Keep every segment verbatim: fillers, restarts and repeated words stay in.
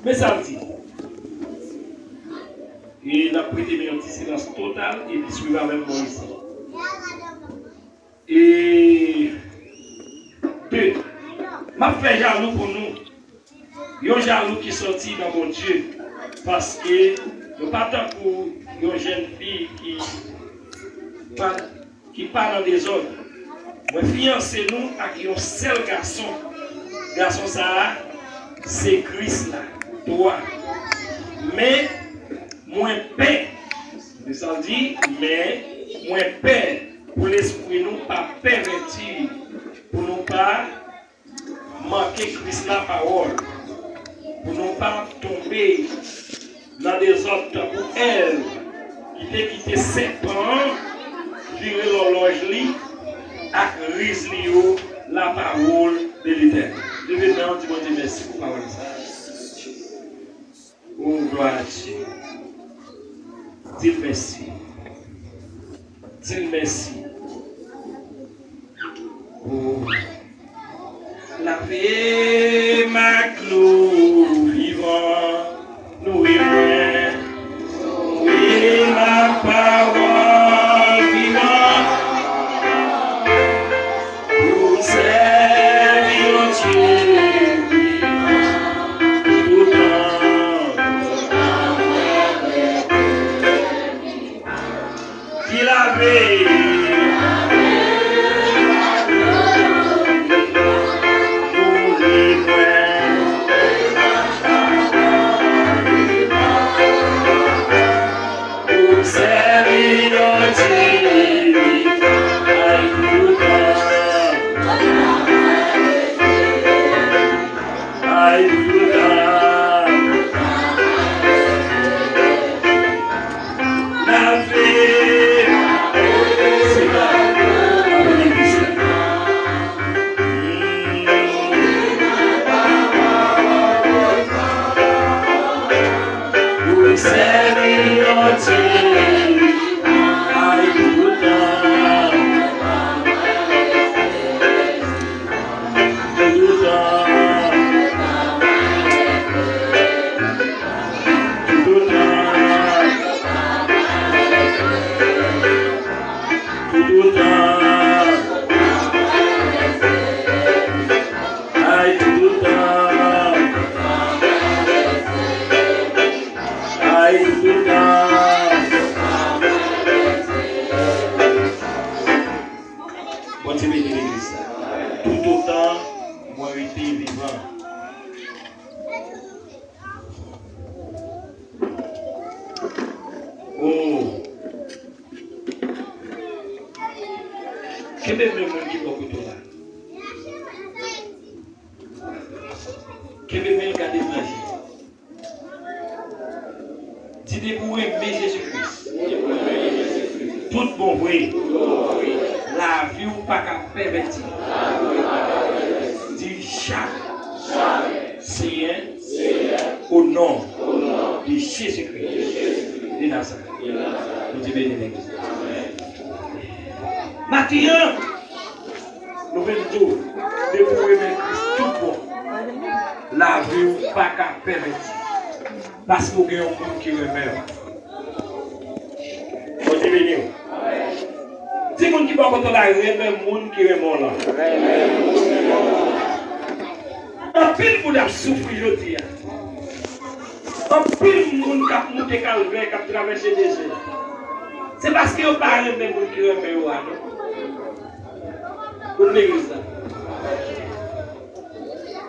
Men sa l di. E n ap prete men yon ti silans total epi swiv avè m bò isi. E de, m ap fè jalou pou nou. Yon jalou ki sòti nan Bondye. Paske nou pa tankou yon jèn fi ki pa ki pa nan dezòd. Mwen fiyanse nou ak yon sèl gason. Gason sa a, se Kris la. Twa. Men, mwen pè. Se sa l di, men, mwen pè pou lespri nou pa pèvèti, pou nou pa manke Kris lapawòl, pou nou pa tonbe nan dezòd tankou Èv, ki te kite sèpan an vire lòlòj li ak riz li yo, la parole de l'Éternel. Leve men w, di Bondye mèsi pou pawòl sa. Oh, glwa a Dye. Di l mèsi. Di l mèsi. Oh. Lave m ak dlo vivan, nouri mwen, nouri m ak pawòl vivan. Pou m sèvi yon Dye vivan toutan. Ki lave. Nouri mwen. Pou m sèvi yon Dye vivan toutan. Ay, toutan. Lave. Se pa, pa pou legliz la. Pou sèvi yon Dye. Ay, toutan. Toutan. Toutan. Toutan. Ay, toutan. Ay, toutan. Bondye beni legliz sa. Toutotan mwen rete vivan. Oh. Kenbe men moun ki bò kote w la. Kenbe men l, gade l nan je. Di, depi w renmen Jezi Kris, tout bon vre, lavi w pa ka pèvèti. Di, chak Senyè, o non de Jezi Kris de Nazarèt. Bondye beni legliz. Maten an, nou vin di w, depi w renmen Kris tout bon, lavi w pa ka pèvèti. Paske w gen yon moun ki renmen w. Bondye beni w. Di moun ki bò kote w la, renmen moun ki renmen w lan. Anpil moun ap soufri jodi a. Anpil moun k ap moute kalvè, k ap travèse dezè. Se paske yo pa renmen moun ki renmen yo a, non. Koute legliz la.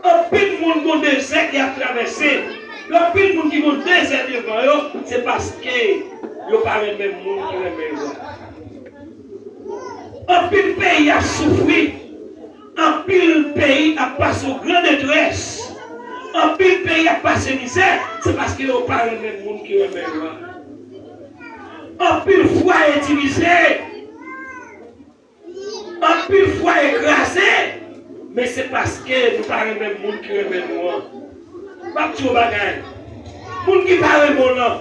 Anpil moun gon dezè y ap travèse. Anpil moun ki gon dezè devan yo, se paske yo pa renmen moun ki renmen yo a. Anpil peyi ap soufri. Anpil peyi ap pase yon gran detrès. Anpil peyi ap pase mizè, se paske yo pa renmen moun ki renmen yo a. Anpil fwaye divize. Anpil fwaye kraze, men se paske nou pa renmen moun ki renmen nou an. M ap di w yon bagay. Moun ki pa renmen w lan,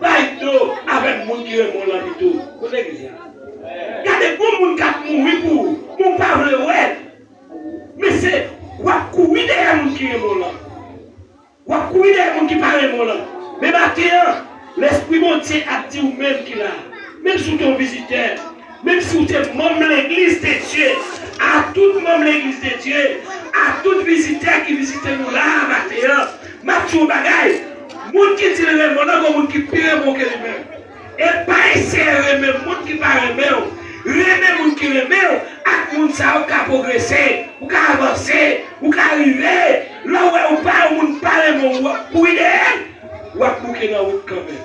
bay do avèk moun ki renmen w lan pito. Kote legliz la? Gade, gon moun k ap mouri pou ou, men w pa vle wè l. Men se, w ap kouri dèyè moun ki renmen w lan. W ap kouri dèyè Moun ki pa renmen w lan. Men maten an, Lespri Bondye ap di ou menm ki la, menm si w te yon vizitè, menm si w te manm legliz de Dye, a tout manm legliz de Dye, a tout vizitè ki vizite nou la maten an, m ap di w yon bagay, moun ki di l renmen w lan, gon moun ki pi renmen w ke li menm. E pa eseye renmen moun ki pa renmen w. Renmen moun ki renmen w, ak moun sa yo w ka pwogrese, ou ka avanse, ou ka rive. Lè w wè ou pa, yon moun pa renmen w, w ap kouri dèyè l, w ap bouke nan wout kanmenm.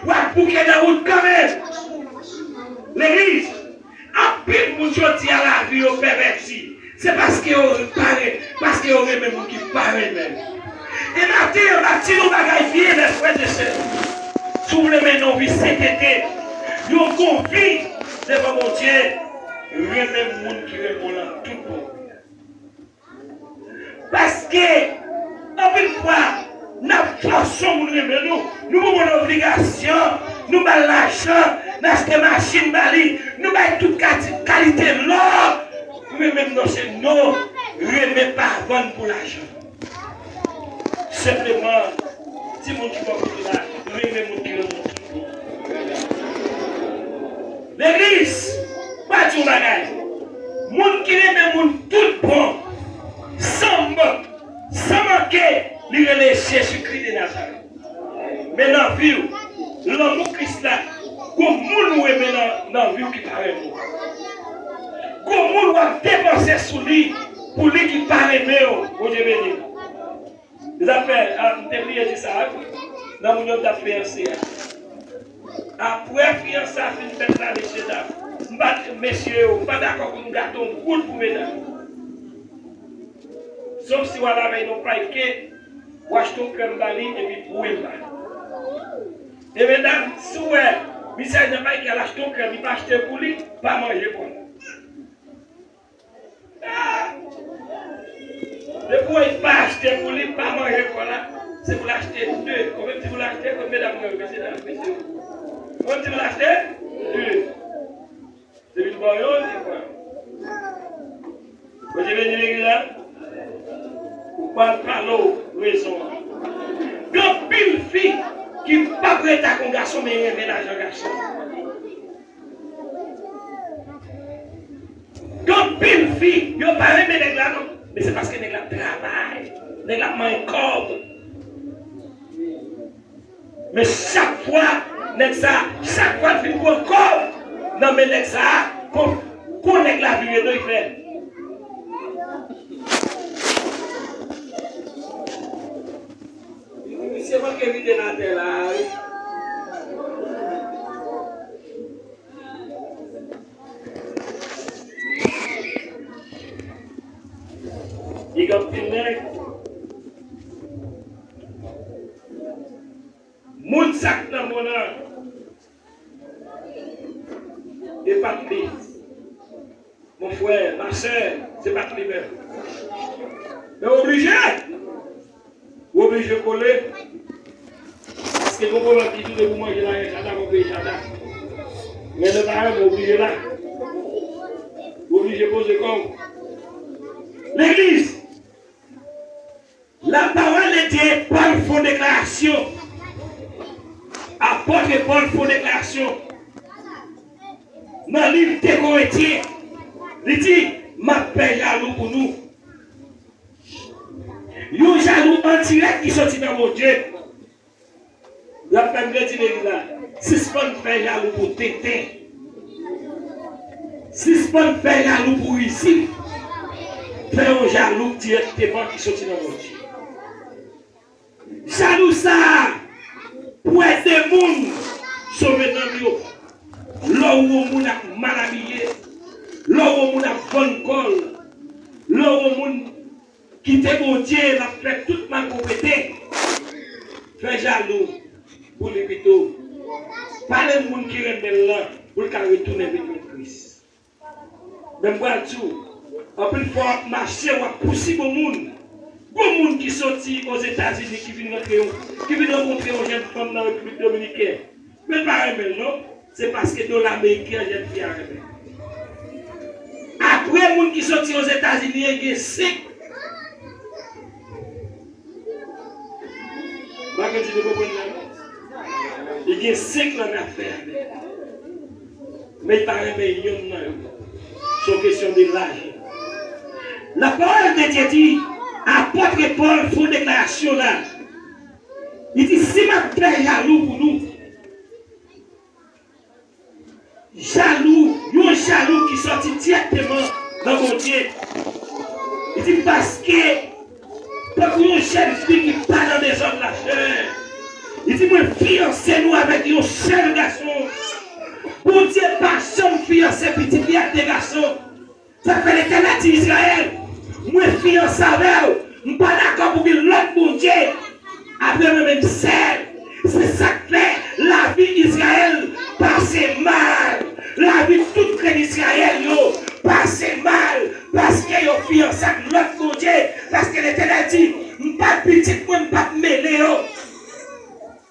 W ap bouke nan wout kanmenm. Legliz, anpil moun jodi a lavi yo pèvèti. Se paske yo pa ren-, paske yo renmen moun ki pa renmen yo. E maten an, m ap di nou bagay byen nèt, frè e sè. Si w vle mennen yon vi sentete, yon bon vi devan Bondye, renmen moun ki renmen w lan tout bon. Paske, anpil fwa, n ap fòse yon moun renmen nou. Nou pou ban l obligasyon, nou ba l lajan, n achte machin ba li, nou bay tout kati-, kalite lò. Renmen m non, se non. Renmen pa vann pou lajan. Senpleman, timoun ki bò kote la, renmen moun ki renmen w tout bon. Legliz, pa di yon bagay. Moun ki renmen moun tout bon, san mank, san manke, li rele Jezikri de Nazarèt. Men nan vi w, lanmou Kris la, gon moun ou renmen nan, nan vi w ki pa renmen w. Gon moun w ap depanse sou li, pou li ki pa renmen w. Bondye beni w. Mezanmi, a, m te bliye di sa, wi. Nan moun yo m t ap fiyanse a. Apre fiyanse a fin fèt la, mesye dam, m pa, mesye yo, m pa dakò pou m gate yon goud pou medam. Sof si w al avè yon pay kèk, w achte yon krèm ba li, epi bouyi l ba li. E medam, si w wè, misye al nan pay kèk, al achte yon krèm, li pa achte pou li, pa manje kò l. Depi w wè li pa achte pou li, pa manje kò l la, se pou l achte de. Konbyen ti pou l achte? Kot medam mwen yo, mesye dam, mesye yo? Konbyen ti pou l achte? De. Depi l ba w yon, li pran. Bondye beni legliz la. Ou pral pale w rezon an. Gen anpil fi ki p ap rete ak yon gason, men renmen lajan gason. Gen anpil fi, yo pa renmen nèg la non, men se paske nèg la ap travay, nèg la ap manyen kòb. Men chak fwa nèg sa, chak fwa l fin pran kòb nan men nèg sa, kon, kon nèg la vire do, li fè. Misye manke vide nan atè la, wi. Li gen anpil nèg. Moun sa k nan mond nan, e pa t li. Mon frè, ma sè, se pa t li menm. Men oblije! Ou oblije kole. Paske gon pwoblèm ki toune pou manje la, gen chata, gon peye chata. Men lè pa renmen, ou oblije la. Ou oblije poze kò w. Legliz! Lapawòl de Dye, Pòl fè yon deklarasyon. Apòt Pòl fè yon deklarasyon. Nan liv de Korentyen, li di, m ap fè jalou pou nou. Yon jalou an dirèk ki soti nan Bondye. L ap fè m redi legliz la. Sispann fè jalou pou tenten. Sispann fè jalou pou isit. Fè yon jalou dirèkteman ki soti nan Bondye. Jalou sa a, pou ède moun sove nanm yo. Lè w wè yon moun ap mal abiye, lè w wè yon moun ap vann kò l, lè w wè yon moun kite Bondye, l ap fè tout malpwopete. Fè jalou pou li pito. Pale moun ki renmen l lan pou l ka retounen vin jwenn Kris. Men m pral di w, anpil fwa w ap mache, w ap pousib yon moun. Gon moun ki soti Ozetazini ki vin rantre yon, ki vin rankontre yon jèn fanm nan Repiblik Dominikèn. Men l pa renmen l non. Se paske dola ameriken an jèn fi a renmen. Apre moun ki soti Ozetazini an, gen senk. Bagay di nou konprann la, non? Li gen senk lan n ap fè avè l. Men li pa renmen yonn nan yo. Se yon kesyon de lajan. Lapawòl de Dye di, apòt Pòl fè yon deklarasyon la. Li di, si m ap fè jalou pou nou, jalou, yon jalou ki sòti dirèkteman nan Bondye. Li di, paske, tankou yon jèn fi ki pa nan dezòd lachè, li di, mwen fiyanse nou avèk yon sèl gason. Bondye pa janm fiyanse pitit li ak de gason. Sa k fè Letènèl di, Izrayèl, mwen fiyanse avè w, m pa dakò pou gen lòt bondye apre mwen menm sèl. Se sa k fè lavi Izrayèl pase mal. Lavi tout grenn Izrayèl yo pase mal paske yo fiyanse ak lòt bondye. Paske Letènèl di, m pa pitit mwen, m p ap mele yo.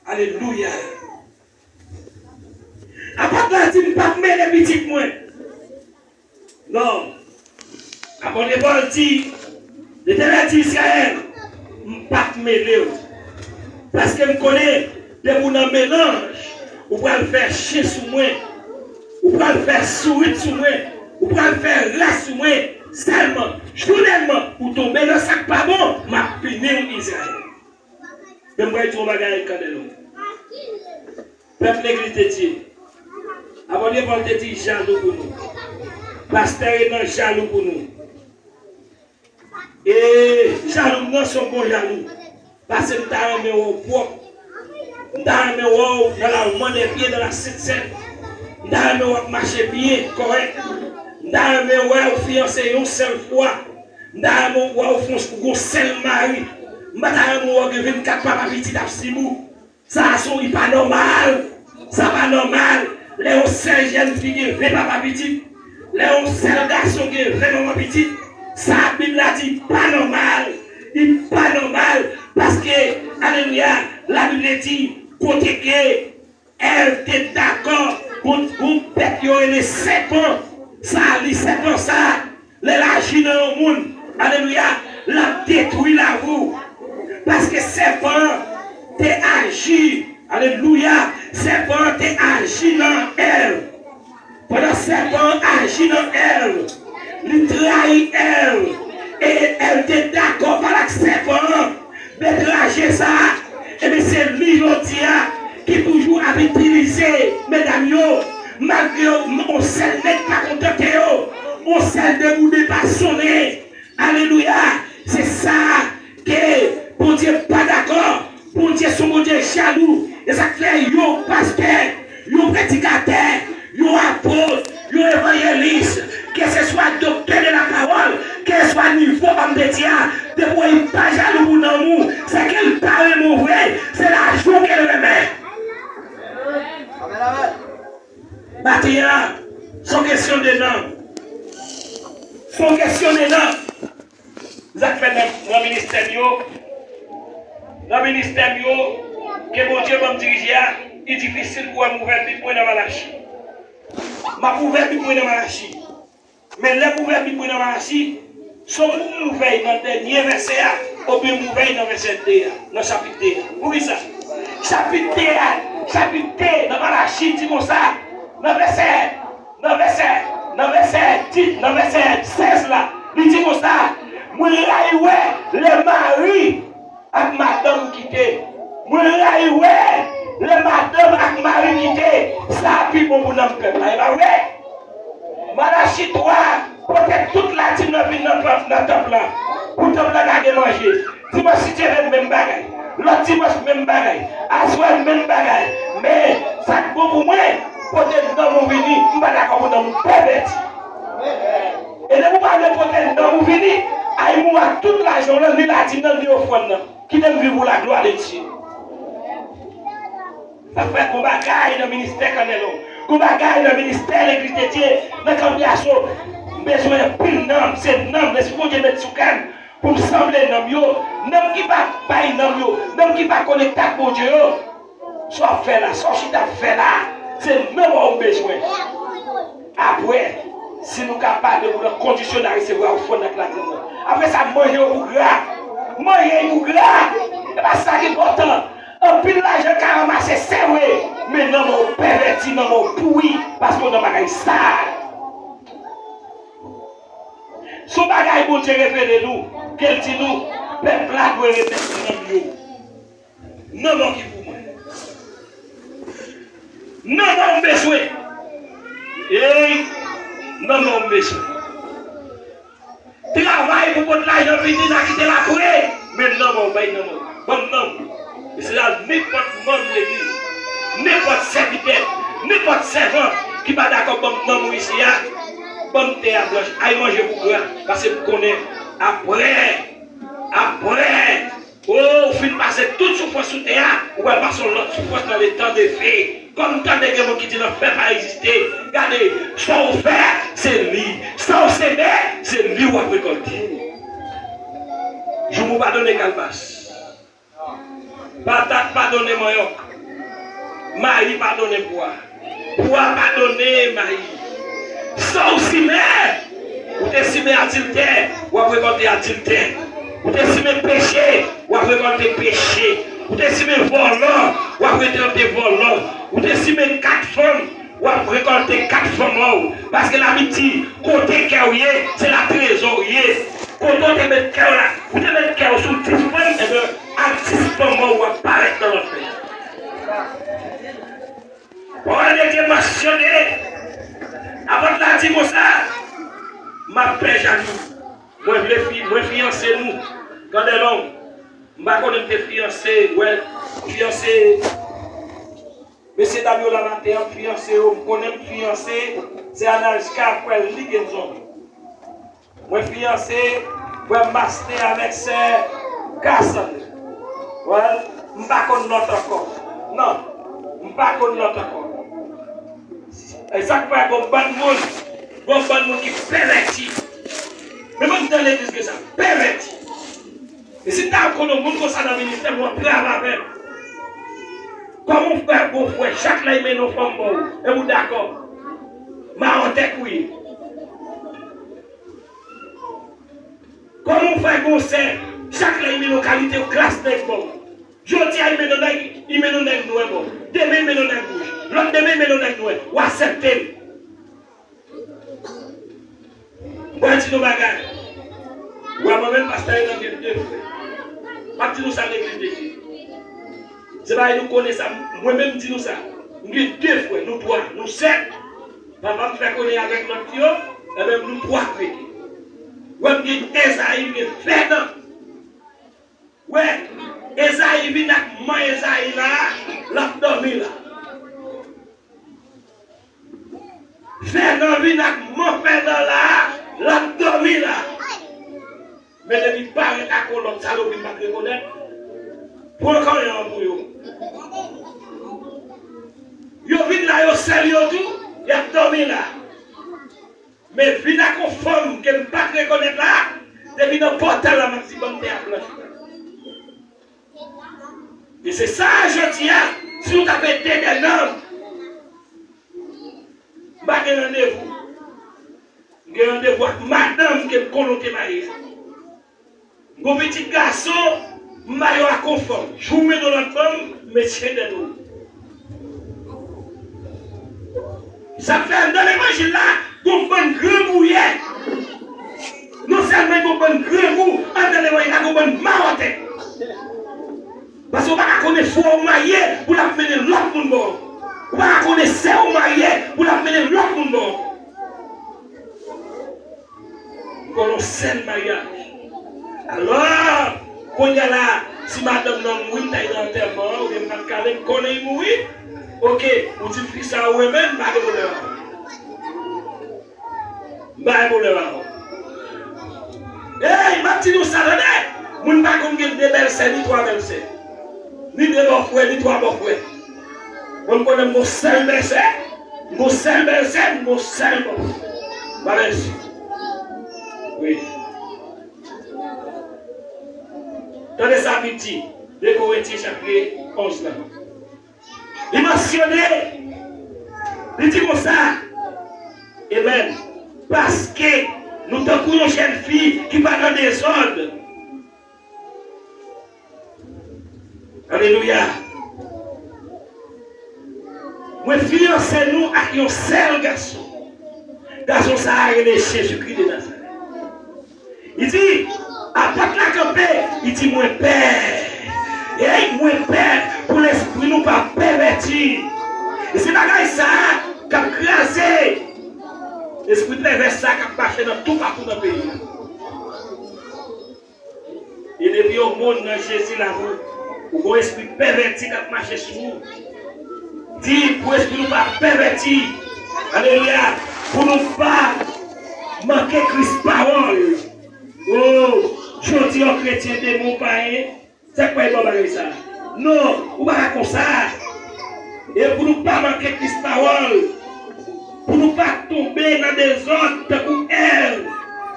Alelouya. Apòt la di, m p ap mele pitit mwen. Non. Apòt Pòl di, Letènèl di, Izrayèl, m p ap mele w. Paske m konnen, depi w nan melanj, ou pral fè chen sou mwen. Ou pral fè sourit sou mwen. Ou pral fè ras sou mwen. Sèlman, jou dènman, ou tonbe nan sa k pa bon, m ap pini w, Izrayèl. Men m pral di w yon bagay, Kanèl. Pèp legliz de Dye. Apòt Pòl te di jalou pou nou. Pastè Renan jalou pou nou. E jalou m nan se yon bon jalou. Paske m ta renmen wè w pwòp. M ta renmen wè w nan la mande pye nan la sent sèn. M ta renmen wè w ap mache byen, kòrèk. M ta renmen wè w fiyanse yon sèl fwa. M ta renmen wè w fon, yon sèl mari. M pa ta renmen wè w gen vennkat papa pitit ap sibou. Sa a se yon, li pa nòmal. Sa pa nòmal. Lè yon sèl jèn fi gen ven papa pitit, lè yon sèl gason gen ven manman pitit, sa Bib la di pa nòmal. Li pa nòmal. Paske, alelouya, Labib di, kote ke Èv te dakò, gon, gon bèt yo rele sèpan. Sa, li sèpan sa, lè l aji nan yon moun, alelouya, l ap detwi lavi w. Paske sèpan an te aji, alelouya, sèpan an te aji nan Èv. Pandan sèpan an aji nan Èv, li trayi Èv, e Èv te dakò pale ak sèpan an. Betraje sa a, ebyen se li jodi a ki toujou ap itilize medam yo, malgre yo, yon sèl nèg pa kontante yo, yon sèl deboude pa sonnen. Alelouya! Se sa ke Bondye pa dakò. Bondye se yon Bondye jalou. E sa k fè yon pastè, yon predikatè, yon apot, yon evanjelis, keseswa doktè de la pawòl, keseswa nivo òm de Dye a, depi w wè li pa jalou pou nanm ou, se ke li pa renmen w vre, se lajan w ke l renmen. Maten an, se yon kesyon de nanm. Se yon kesyon de nanm. Sa k fè nan, nan ministè m yo, nan ministè m yo, ke Bondye ban m dirije a, li difisil pou wè m ouvè Bib mwen nan Malachi. M ap ouvè Bib mwen nan Malachi. Men lè m ouvè Bib mwen nan Malachi, se yon moun m ouvè nan dènye vèsè a, oubyen m ouvè nan vèsè de a, nan chapit de a. Poukisa? Chapit de a, chapit de nan Malachi di konsa, nan vèsè Nan vèsè, nan vèsè dis, nan vèsè sèz la, li di konsa, mwen rayi wè lè mari ak madanm kite. Mwen rayi wè lè madanm ak mari kite. Sa pi bon pou nanm pèp la, e pa vre? Malachi twa, pote tout ladim nan vin nan tanp, nan tanp lan, pou tanp lan ka gen manje. Dimanch si Dye vle menm bagay. Lòt dimanch menm bagay. Aswè menm bagay. Men, sa k bon pou mwen, pote nanm ou vini, m pa dakò pou nanm ou pèvèti. E depi w pa vle pote nanm ou vini, ay mou ak tout lajan w lan, ni ladim nan, ni ofrann nan. Kite m viv pou la glwa de Dye. Sa fè gon bagay nan ministè Kanèl. Gon bagay nan ministè legliz de Dye, nan kanpe aso. M bezwen anpil nanm, se nanm, Lespri Bondye met sou kè m. Pou m sanble nanm yo, nanm ki pa bay nanm yo, nanm ki pa konekte ak Bondye yo. Sa w ap fè la, sa w chita ap fè la, se nanm ou m bezwen. Apre, si nou ka pale pou nan kondisyon n a resevwa ofrann ak ladim nan. Apre sa, manje yo pou gra. Manje yo pou gra. E pa sa ki enpòtan. Anpil lajan ka ranmase, se vre, men nanm ou pèvèti, nanm ou pouri, paske w nan bagay sal. Se yon bagay Bondye revele nou, ke l di nou, pèp la dwe remèt nanm yo. Nanm ou ki pou mwen. Nanm ou m bezwen. Ey, nanm ou m bezwen. Travay pou pot lajan vini, n a kite l apre. Men nanm ou, bay nanm ou. Ban m nanm ou. E se la nenpòt manm legliz, nenpòt sèvitè, nenpòt sèvant ki pa dakò ban m nanm ou isi a, ban m tè a blanch. Ay manje pou gra. Paske m konnen apre, apre, o, ou fin pase tout soufrans sou tè a, ou pral pase yon lòt soufrans nan letan de fe. Kòm tande gen moun ki di lanfè pa egziste, gade, sa w fè, se li. Sa w seme, se li w ap rekòlte. Joumou padone kalbas. Patat padone manyòk. Mayi padone pwa. Pwa padone mayi. Sa w simen, ou te simen adiltè, w ap rekòlte adiltè. Ou te simen peche, w ap rekòlte peche. Ou te simen vòlò, w ap rekòlte vòlò. Ou te simen kat fanm, w ap rekòlte kat fanm ou. Paske Labib di, kote kè w ye, se la trezò w ye. Kote w te met kè w la, ou te met kè w sou dis fanm, ebyen, ak dis fanm ou, w ap parèt nan lanfè. Pawòl de Dye mansyone, apot la di konsa, m ap fè janou. Mwen vle fi, mwen fiyanse nou. Tande non. M pa konnen m te fiyanse, wè, fiyanse. Mesye dam yo la maten an, m fiyanse yo, m konnen m fiyanse, se Analjka frè Ligenzon. Mwen fiyanse, frè Masten avèk sè Kasandra. Wè, m pa konn lòt ankò. Non, m pa konn lòt ankò. E sa k fè gon bann moun, gon bann moun ki pèvèti. Men bann dan legliz gen sa, pèvèti. E si m ta konn yon moun konsa nan ministè m, w ap travay avè l. Kòman w fè gon frè, chak lè l mennen yon fanm ba w, epi w dakò? Mawòtèk ou ye. Kòman w fè gon sè, chak lè l mennen yon kalite klas nèg ba w? Jodi a, li mennen yon nèg, li mennen yon nèg nwè ba w. Demen, li mennen yon nèg wouj. Lòt demen, li mennen yon nèg nwè. W aksepte l. Mwen di nou bagay. Wè mwen menm pastè Enan gen de frè. M ap di nou sa legliz de Dye. Se bagay nou konnen sa. Mwen menm m di nou sa. M gen de frè, nou twa, nou sèt. Papa m fè konnen avèk lòt yo, ebyen nou twa k rete. Wè m gen Ezayi, m gen Fènan. Wè, Ezayi vin ak man Ezayi la, l ap dòmi la. Fènan vin ak man Fènan la, l ap dòmi la. Men depi parèt ak yon lòt salopi m pa t rekonèt, pran kanyon an pou yo. Yo vin la, yo sèl yo tou, y ap dòmi la. Men vin ak yon fanm ke m pa t rekonèt la, depi nan pòtal la, m ap di, "Ban m tè a blanch." E se sa, jodi a, si nou t ap ede de nanm, m pa gen randevou. M gen randevou ak madanm ke m konnen w te marye a. Gon pitit gason, m marye w ak yon fanm. Jou w mennen yon lòt fanm, m met chen dèyè w. Sa k fè anndan levanjil la, gon bann grangouyen. Non sèlman gon bann grangou, anndan levanjil la, gon bann mawòtèk. Paske w pa ka konnen frè w marye pou l ap mennen lòt moun ba w. Ou pa ka konnen sè w marye pou l ap mennen lòt moun ba w. M konnen yon sèl maryaj. Alò, kounye a la, si madanm nan mouri, m ta al nan antèman an, oubyen m pa t ka ale, m konnen li mouri. Oke, ou di m fi sa ou renmen, m pa gen pwoblèm avè w. M pa gen pwoblèm avè w. Ey, m ap di nou sa, tande! Moun pa konn gen de bèlsè, ni twa bèlsè. Ni de bòfrè, ni twa bòfrè. Mwen, m konnen m gon sèl bèlsè, m gon sèl bèlsè, m gon sèl bòfrè. Ba bèlsè. Wi. Tande sa Bib di, de Korentyen chapit onz la. Li mansyone, li di konsa, amen, paske nou tankou yon jèn fi ki pa nan dezòd. Alelouya. Mwen fiyanse nou ak yon sèl gason. Gason sa a rele Jezikri de Nazarèt. Li di, apot la kanpe, li di, mwen pè. Ey, mwen pè pou lespri nou pa pèvèti. E se bagay sa a k ap kraze. Lespri pèvè sa a k ap mache nan toupatou nan peyi a. E depi yon moun nan Jezi lavi w, ou gon espri pèvèti k ap mache sou ou. Di pou espri nou pa pèvèti. Alelouya. Pou nou pa manke Kris pawòl. O, jodi yon kretyen demon payen. Sa k pral ban bagay sa? Non, ou pa ka konsa. E pou nou pa manke Kris pawòl, pou nou pa tonbe nan dezòd tankou Èv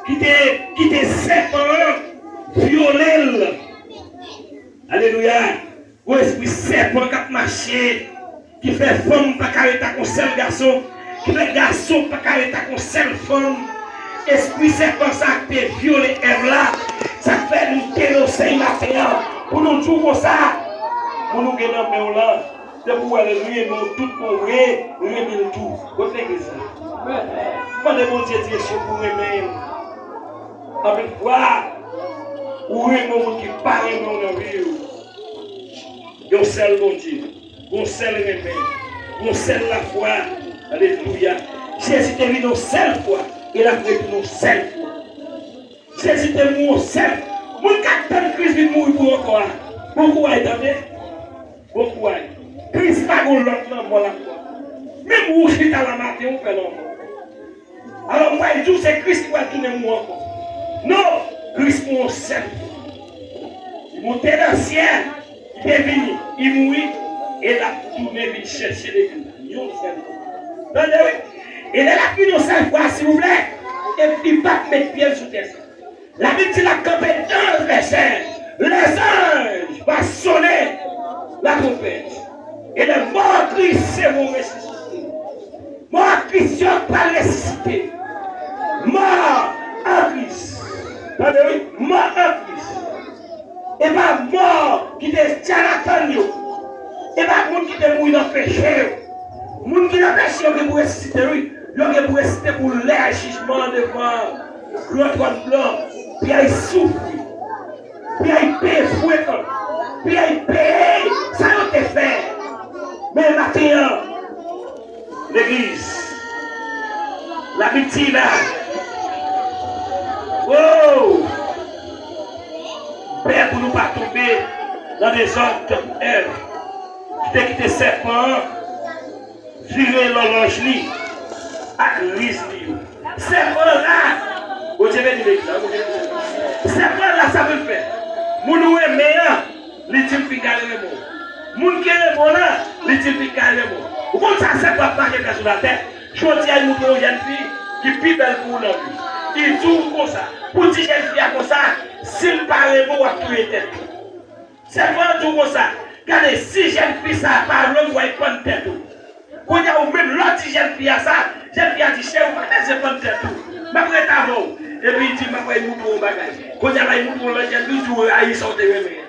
ki te kite sèpan an vyole l. Alelouya! Gon espri sèpan k ap mache, ki fè fanm pa ka ret ak yon sèl gason, ki fè gason pa ka ret ak yon sèl fanm. Espri sèpan sa a ki te vyole Èv la, sa k fè nou te nan sèy maten an. Pou nou di w konsa, moun ou gen nan men w lan, depi w wè l renmen w tout bon vre, renmen l tou. Kot legliz la? Mande Bondye direksyon pou renmen l. Anpil fwa, ou renmen yon moun ki pa renmen w nan vi w. Yon sèl Bondye, yon sèl renmen, yon sèl lafwa. Alelouya. Jezi te vin yon sèl fwa, e l ap retounen yon sèl fwa. Jezi te mouri yon sèl. Moun k ap tann Kris vin mouri pou yo ankò a, bon kouraj, tande. Bon kouraj. Kris pa gon lòt lanmò l ap pran. Menm ou chita la maten, ou pè lanmò. Alò, m pral di w se Kris ki pral tounen mouri ankò. Non! Kris mouri yon sèl fwa. Li monte nan syèl, li te vini, li mouri, e l ap tounen vin chèche legliz la. Yon sèl fwa. Tande, wi. E lè l ap vin yon sèl fwa, silvouplè, e li p ap met pye l sou tè sa. Labib di l ap kanpe devan lèzanj. Lèzanj va sone latwonpèt. E lè mò an Kris se mò resisite. Mò an Kris yo pral resisite. Mò an Kris. Tande wi, mò an Kris. E pa mò ki te tchalatan yo. E pa moun ki te mouri nan peche yo. Moun ki nan peche yo gen pou resisite wi. Yo gen pou resisite pou lè jijman an devan gran twòn blan. Pye y soufri. Pye y peye frekan. Pye y peye sa yo te fè. Men maten an, legliz, Labib di la, o, pè pou nou pa tonbe nan dezòd tankou Èv, ki te kite sèpan an vire lòlòj li ak riz li yo. Sèpan la, Bondye beni legliz la, Bondye beni legliz la. Sèpan la, sa pou l fè? Moun ou renmen an, li di m fin ka renmen w. Moun ki renmen w lan, li di m fin ka renmen w. Ou konn sa sèpan ap mache fè sou latè? Jodi a, li montre yon jèn fi ki pi bèl pou ou nan vi. Li di w konsa, pou di jèn fi a konsa, si l pa renmen w, w ap touye tèt ou. Sèpan an di w konsa, gade, si jèn fi sa a pa vle w, w a pann tèt ou. Kounye a ou menm, lè w di jèn fi a sa, jèn fi a di, cheri, w pa bezwen pann tèt ou. M ap ret avè w. Epi li di, m ap al montre w yon bagay. Kounye a la, li montre w lòt jèn fi, li di w rayi sa w te renmen an.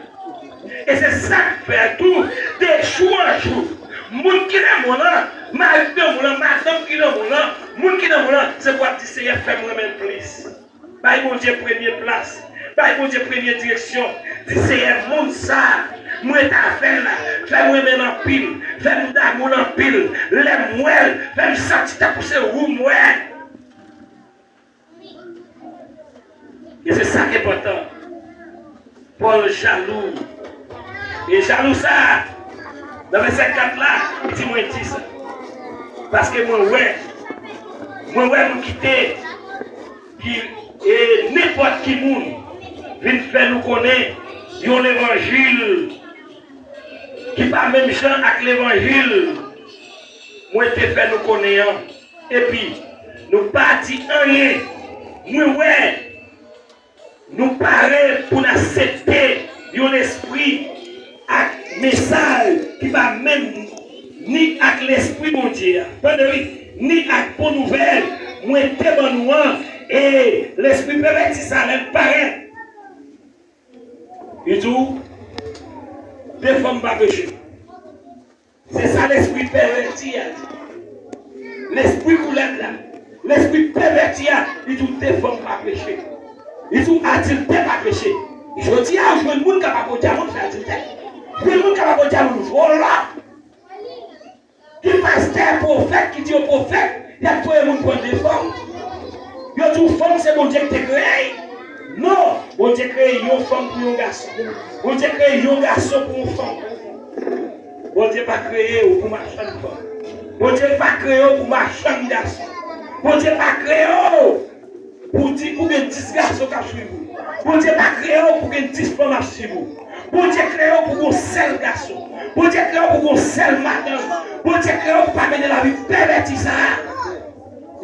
E se sa k fè tou, de jou an jou, moun ki nan mond lan, mari ki nan mond lan, madanm ki nan mond lan, moun ki nan mond lan, se pou ap di, Seyè, fè m renmen l plis. Bay Bondye premye plas. Bay Bondye premye direksyon. Di, Seyè, moun sa a, mwen ta fè l la. Fè m renmen l anpil. Fè m damou l anpil. Lè m wè l, fè m santi tankou se ou m wè. E se sa k enpòtan. Pòl jalou. E jalou sa a, nan vèsè kat la, li di mwen di sa. Paske mwen wè, mwen wè nou kite ki, e, nenpòt ki moun vin fè nou konnen yon levanjil ki pa menm jan ak levanjil mwen te fè nou konnen an. Epi, nou pa di anyen. Mwen wè nou pare pou n aksepte yon lespri ak mesaj ki pa menm ni ak Lespri Bondye a. Tande wi, ni ak bon nouvèl mwen te ban nou an, e lespri pèvèti sa, lè l parèt, li di w, de fanm pa peche. Se sa lespri pèvèti a di. Lespri koulèv la, lespri pèvèti a, li di w de fanm pa peche. Li di w adiltè pa peche. Jodi a, ou jwenn moun k ap abòde moun fè adiltè. Jwenn moun k ap abòde moun vòlò. Gen pastè, pwofèt ki di yo pwofèt, y ap voye moun pran de fanm. Yo di w fanm se Bondye ki te kreye l. Non, Bondye kreye yon fanm pou yon gason. Bondye kreye yon gason pou yon fanm. Bondye pa kreye w pou machann fanm. Bondye pa kreye w pou machann gason. Bondye pa kreye w pou di, pou gen dis gason k ap swiv ou. Bondye pa kreye w pou gen dis fanm ap swiv ou. Bondye kreye w pou gen yon sèl gason. Bondye kreye w pou gen yon sèl madanm. Bondye kreye w pou pa mennen lavi pèvèti sa a.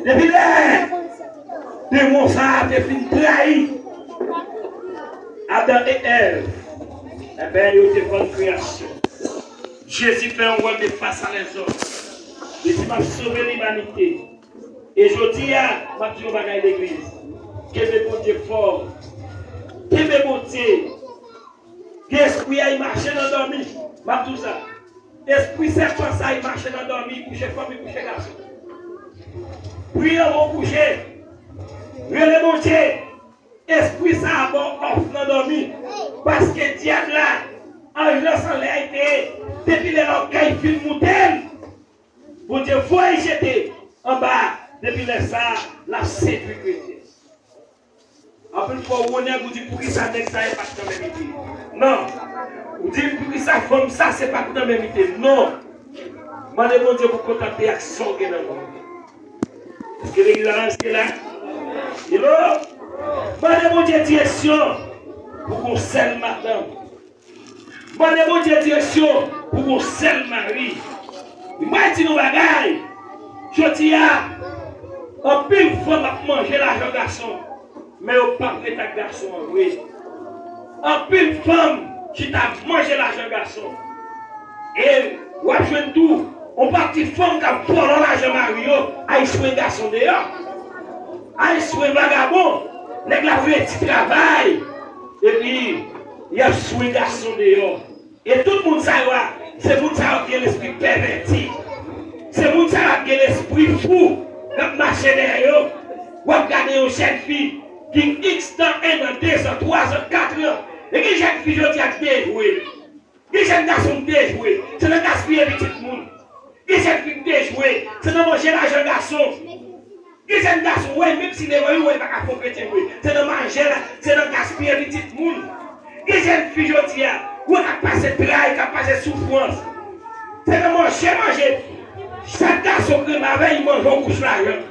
Depi lè demon sa a te fin trayi Adan e Èv, enben, yo te vann kreyasyon. Jezi fè yon wòl de fas a lèzòm. Li di, "M ap sove limanite." E jodi a, m ap di yon bagay legliz. Kenbe Bondye fò. Kenbe Bondye. Gen espri a, li mache nan dòmi. M ap di w sa. Espri sèpan sa, li mache nan dòmi, li kouche fanm, li kouche gason. Priye w kouche. Rele Bondye. Espri sa a ba w òf nan dòmi. Paske dyab la, anj lan san lè a li te ye, depi lè lògèy fin moute l, Bondye voye jete anba a, depi lè sa a, l ap sedui kretyen. Anpil fwa ou wè nèg, ou di, "Poukisa nèg sa e pa t nan menm ide?" Non. Ou di, "Poukisa fanm sa se pa t nan menm ide?" Non. Mande Bondye pou kontante ak sa w gen nan men w. Èske legliz la rete la? Hello? Mande Bondye direksyon pou gon sèl madanm. Mande Bondye direksyon pou gon sèl mari. Mwen di nou bagay, jodi a, anpil fanm ap manje lajan gason, men yo p ap ret ak gason an vre. Anpil fanm chita ap manje lajan gason. E w ap jwenn tou, yon pati fanm k ap vòlò lajan mari yo, al jwenn gason deyò. Al jwenn vagabon, nèg la redi travay. Epi, y ap jwenn gason deyò. E tout moun sa yo a, se moun sa yo ki gen lespri pèvèti. Se moun sa yo ki gen lespri fou, k ap mache dèyè yo. W ap gade yon jèn fi ki gen iks tan, en an, de zan, twa zan, kat an. E gen jèn fi jodi a k dejwe. Gen jèn gason k dejwe. Se nan gaspiye pitit moun. Gen jèn fi k dejwe. Se nan manje lajan gason. Gen jèn gason, w wè, menm si devan yo, w wè, li pa ka fè yon kretyen vre. Se nan manje la, se nan gaspiye pitit moun. Gen jèn fi jodi a, w wè k ap pase tray, k ap pase soufrans. Se nan manje, manje. Chak gason k renmen avè l, li manje yon kouch lajan.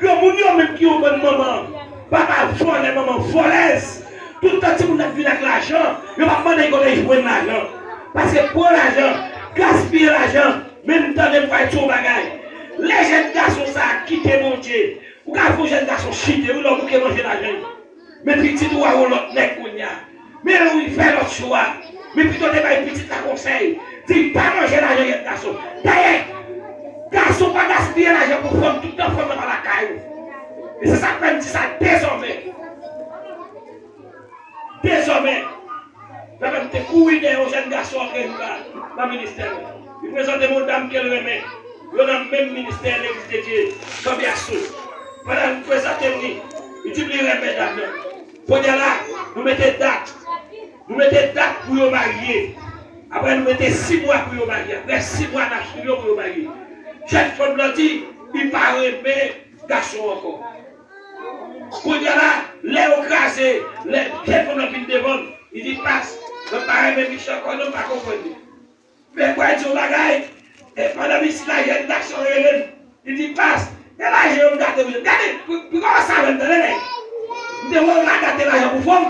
Granmoun yo menm ki yon bann manman, papa vòlè, manman vòlèz. Tout tan timoun nan ap vin ak lajan, yo p ap mande l kote l jwenn lajan. Paske pran lajan, gaspiye lajan, men m tande m pral di w yon bagay. Lè jèn gason sa a kite Bondye, ou ka fè yon jèn gason chite, wi, lè w bouke manje lajan l. Men pitit ou a yon lòt nèg kounye a. Men wi, fè lòt chwa. Men pito te bay pitit la konsèy. Di l pa manje lajan jèn gason. Dayè, gason pa gaspiye lajan pou fanm, tout tan fanm nan pa lakay ou. E se sa k fè m di sa dezòmè. Dezòmè. Lè m te kouri dèyè yon jèn gason antre nan, nan ministè mwen. Li prezante m yon dam ke l renmen. Yo nan menm ministè Legliz de Dye, Janbyaso. Pandan l prezante m li, li di m li renmen dam nan. Kounye a la, nou mete dat. Nou mete dat pou yo marye. Apre, nou mete sis mwa pou yo marye. Apre sis mwa, n ap swiv yo pou yo marye. Jèn fanm nan di, li pa renmen gason ankò. Kounye a la, lè yo kraze, lè jèn fanm nan vin devan m, li di, "Pas, mwen pa renmen misye ankò non, m pa konprann li." Men m pral di w yon bagay, e pandan misye la, jèn gason rele m, li di, "Pas, e lajan yo m gate pou jèn." Gade, pou, pou kòmanse avè m, tande nèg. M te wè w la gate lajan pou fanm.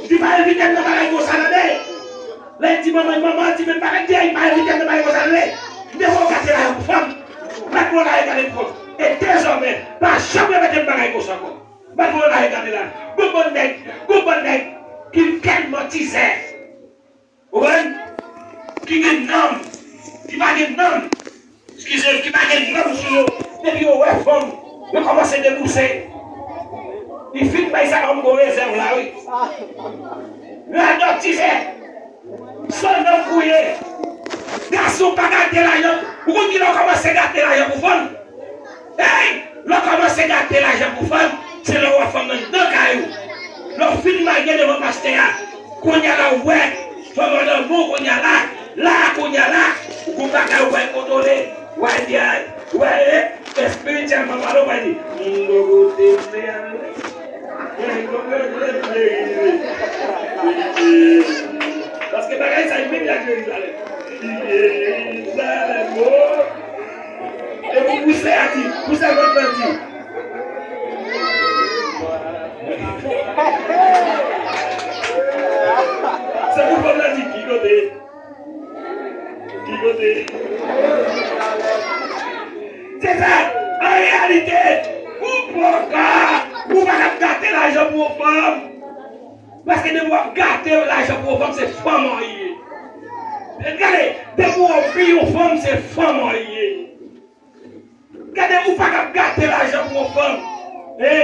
Li pa envite m nan bagay konsa, tande. Lè l di manman, manman di, "Men pa vin di, pa envite m nan bagay konsa, tande." M te wè w gate lajan pou fanm. Mèt mwen la, e gade pou fanm. E dezòmè, pa janm repete m bagay konsa ankò. Mèt mwen la, e gade la. Gon bann nèg, gon bann nèg ki tèlman tizè. Ou konprann? Ki gen nanm, ki pa gen nanm. Eskize m, ki pa gen nanm sou yo. Depi yo wè fanm, yo kòmanse debouse. Li fin bay sa kòm gwo rezèv la, wi. Radòt tizè. Son nonm ou ye. Gason pa gate lajan. Ou konn kilè w kòmanse gate lajan pou fanm? Hey! Lè w kòmanse gate lajan pou fanm, se lè w wè fanm nan anndan kay ou. Lè w fin marye devan pastè a, kounye a la w wè fanm an nan men w kounye a la, la kounye a la, ou gon bagay ou pral kontwole. W a di, ay, w a, e, espirityèlman pale, w a di, m gon kote m vle ale. M gon kote m vle rive. Paske bagay sa yo menm y a Jerizalèm. Jerizalèm, o. E pou pousè a di, pousè vant lan di. Se pou fanm lan di, ki kote? Ki kote? Se sa, an reyalite, ou poko, ou pa ka gate lajan pou yon fanm. Paske depi w ap gate lajan pou yon fanm, se fanm an ye. Gade, depi w anvi yon fanm, se fanm an ye. Gade, ou pa ka gate lajan pou yon fanm. E,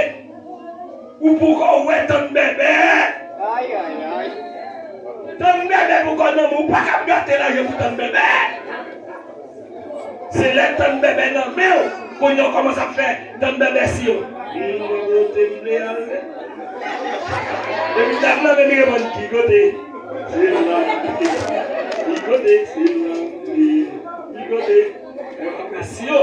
ou poko wè tann bèbè. Tann bèbè poko nan men w, ou pa ka gate lajan pou tann bèbè. Se lè tann bèbè nan men w, kounye a w kòmanse ap fè tann bèbè si yo. M gon kote m vle ale. Epi dam nan menm li reponn, ki kote? Se la. Ki kote? Se la. Ki kote? Mwen pa fè si yo.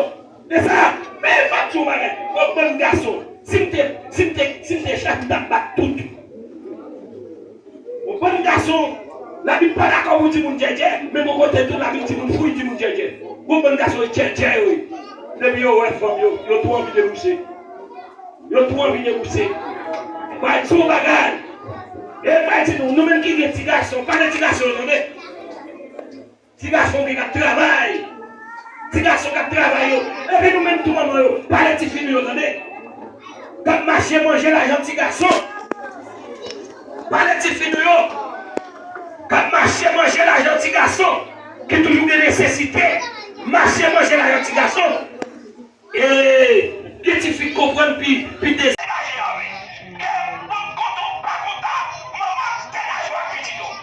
E sa, men m ap di w yon bagay. Yon bann gason, si m te, si m te, si m te chèf, m t ap bat tout. Yon bann gason, Labib pa dakò pou di moun djèdjè, men bò kote tou Labib di moun fou, di moun djèdjè. Yon bann gason e djèdjè yo ye. Depi yo wè fanm, yo, yo tou anvi debouse. Yo tou anvi debouse. Mwen di yon bagay. E mwen di nou, nou menm ki gen ti gason, pale ti gason yo, tande. Ti gason ki ap travay. Ti gason k ap travay yo. Epi nou menm tou manman yo, pale tifi nou yo, tande. K ap mache manje lajan ti gason. Pale tifi nou yo. K ap mache manje lajan ti gason. Ki toujou gen nesesite. Mache manje lajan ti gason. E, gen tifi k konprann pi, pi dezaje a, wi. E, konn kontan ou pa kontan, manman ap degaje w ak pitit ou.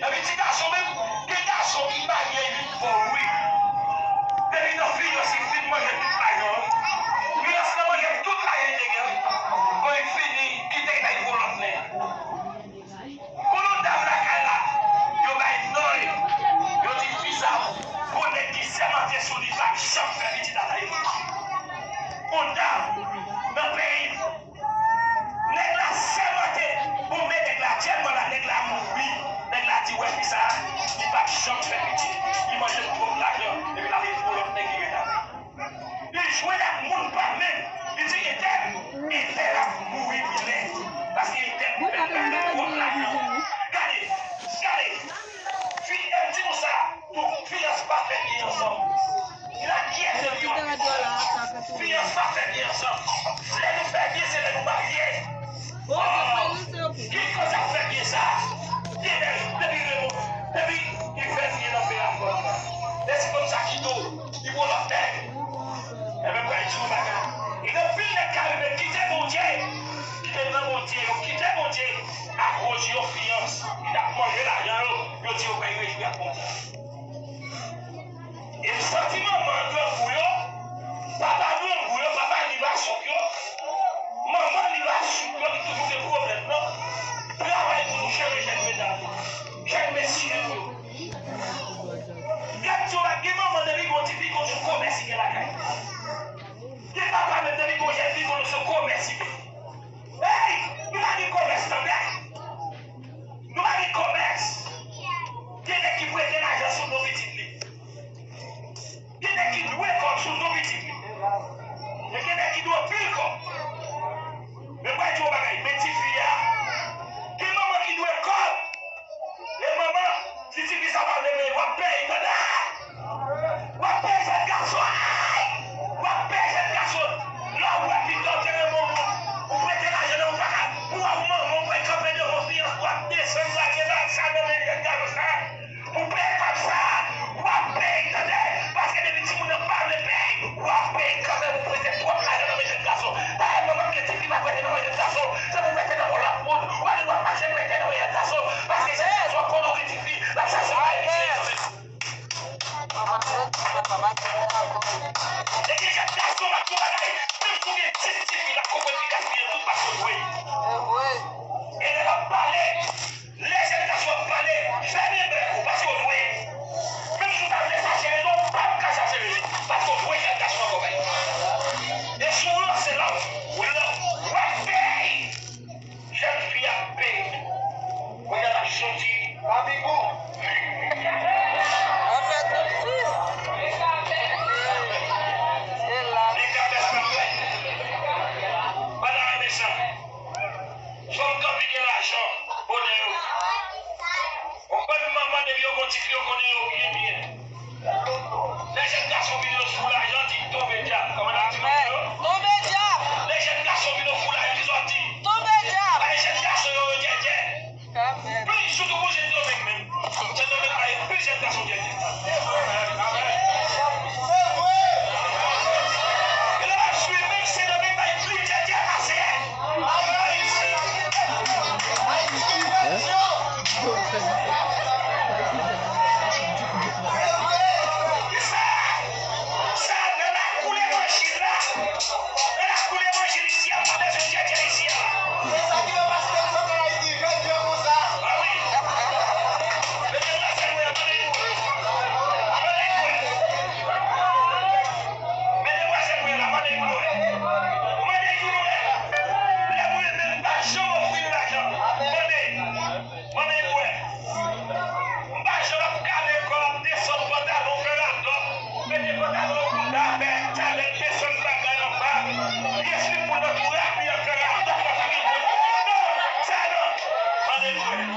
Epi ti gason menm, gen gason ki marye, li fò, wi. Depi nan finans, li fin manje tout lajan an. Finans nan manje tout lajan li te gen, wi. Kon li fini, kite kay pou lòt nèg. Gon lòt dam lakay la, yo bay non l. Yo di fi sa, gon nèg ki sèmante sou li p ap janm fè pitit a la. Gon dam nan peyi m. Nèg la sèmante, bon, men nèg la tèlman la, nèg la mouri. Nèg la di, wè fi sa, li p ap janm fè pitit. Li manje twòp lajan, epi l al pou lòt nèg ki ret avè l. Li jwenn ak moun pa l menm. Li di, entèl, entèl ap mouri vilè. Paske entèl pèp la gen twòp lajan. Gade, gade. Fi, e m di nou sa, tou, finans pa fè byen ansanm. Lakyèt se li yon. Finans pa fè byen ansanm. Lè nou fè byen, se lè nou marye. Ki kote ap fè byen sa? Gen nèg, depi Remon, depi li fè byen nan fè afè. E se konsa ki do, li pran lòt nèg. Enben, mwen di yon bagay. Gen anpil nèg k arive kite Bondye, kite nan Bondye, yo kite Bondye akoz yon fiyans ki t ap manje lajan yo, yo di yo pral rejwi ak Bondye. E m santi manman an grangou yo, papa grangou yo, papa li pa sòt yo, manman li pa sòt yo, li toujou gen pwoblèm nan. Travay pou nou chanje jèn medam yo, jèn mesye yo. Gad sa w ap gen manman depi gon ti fi gon se komès li gen lakay. Gen papa menm depi gon jèn fi gon se komès li gen. Hey! Nou pa gen komès tande. Nou pa gen komès. Gen nèg ki prete lajan sou non pitit li. Gen nèg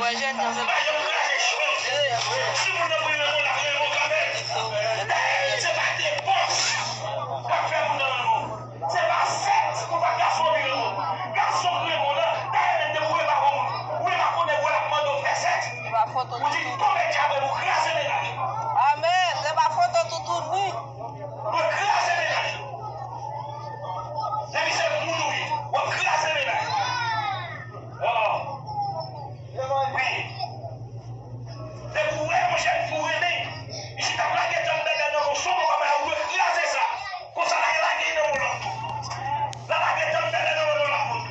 Mwen jèn nan se pa. Pa janm kraze chans. Si moun nan pou renmen w, l ap renmen w kanmenm. Dayè, se pa depans k ap fè moun nan renmen w. Se pa sèks pou fè gason vin renmen w. Gason k renmen w lan, dayè menm depi w pa bon moun, ou pa konnen wè l ap mande w fè sèks. Ou di tonbe djab, ou kraze mennaj. Amèn. Se pa foto toutouni. Ou kraze mennaj. Depi se moun ou ye, w ap kraze mennaj. Oh. Wi. Depi w wè yon jèn fi w renmen, li chita ap lage tann bèbè nan yon son, ou pa bay, ou dwe kraze sa. Konsa l al lage nan yon lòt tou. L al lage tann bèbè nan yon lòt moun.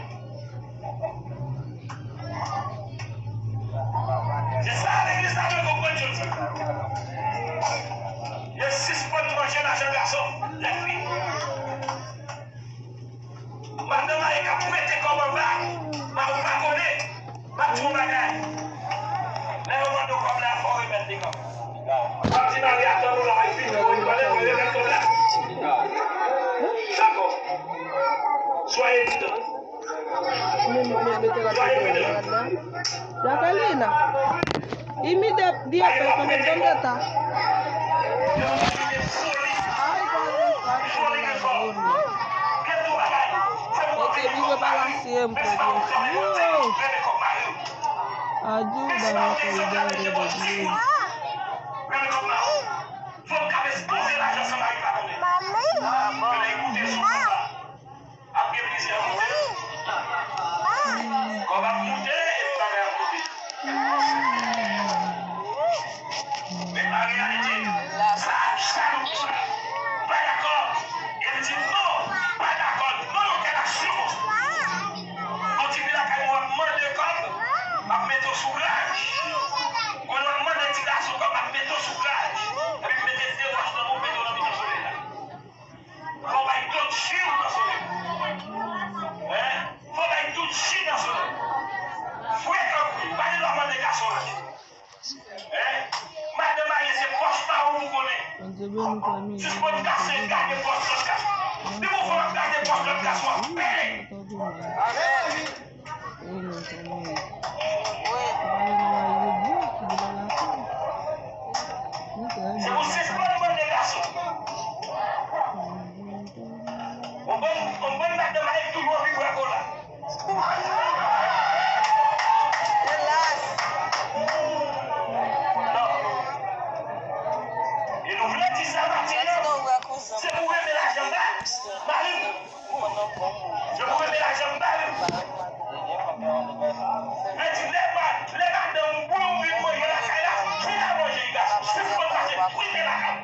Se sa legliz la dwe konprann jodi a. Yo sispann manje lajan gason, lèfi. Madanm maye k ap prete kòb anba, mari w pa konnen. M ap di w yon bagay. Lè yo mande w kòb la, fò w remèt li kòb. W ap di mari a, tann ou la, w ap vini, w ap remèt kòb la. Dakò. Soyez prudent. Soyez prudent. Jacqueline, imite Dieu, personne ne donne de temps. Ay, pa gen sa, se la bonne. Ok, biwo pa la, se m, yo. Adieu, dans la solidarité de Dieu. Fòk ka espoze lajan san mari pa konnen. Mami. Mami. Ap gen plizyè moute. Kòb ap moute epi bagay ap moute. Men an reyalite, sa, sa nou pa dakò. E li di non, pa dakò, non, yon tèl aksyon konsa. Yon tifi lakay ou ap mande kòb, m ap mete w sou raj. Ou konn w ap mande ti gason kòb, m ap mete w sou raj. Epi m mete de wòch nan men w, mete w nan mitan solèy la. Fò w bay dòt ji w nan solèy. Hein? Fò w bay tout ji nan solèy. Frekan pou li. Pa gen dwa mande gason lajan. Hein? Madanm marye se pòch pa w pou konnen. Sispann kase gade pòch lòt gason. Depi w fè w ap gade pòch lòt gason, w ap peye. Amèn. Se pou sispann mande gason. Yon bon, yon bon madanm maye toujou anvi bwè kola. Elas. Non. E nou vle di sa maten an, se pou renmen lajan ba mari w. Yo pou mete lajan m ba yo. Vle di lè ma, lè madanm ou bwè ou vin manje lakay la, vin al manje, gason, sispann pase frite lakay.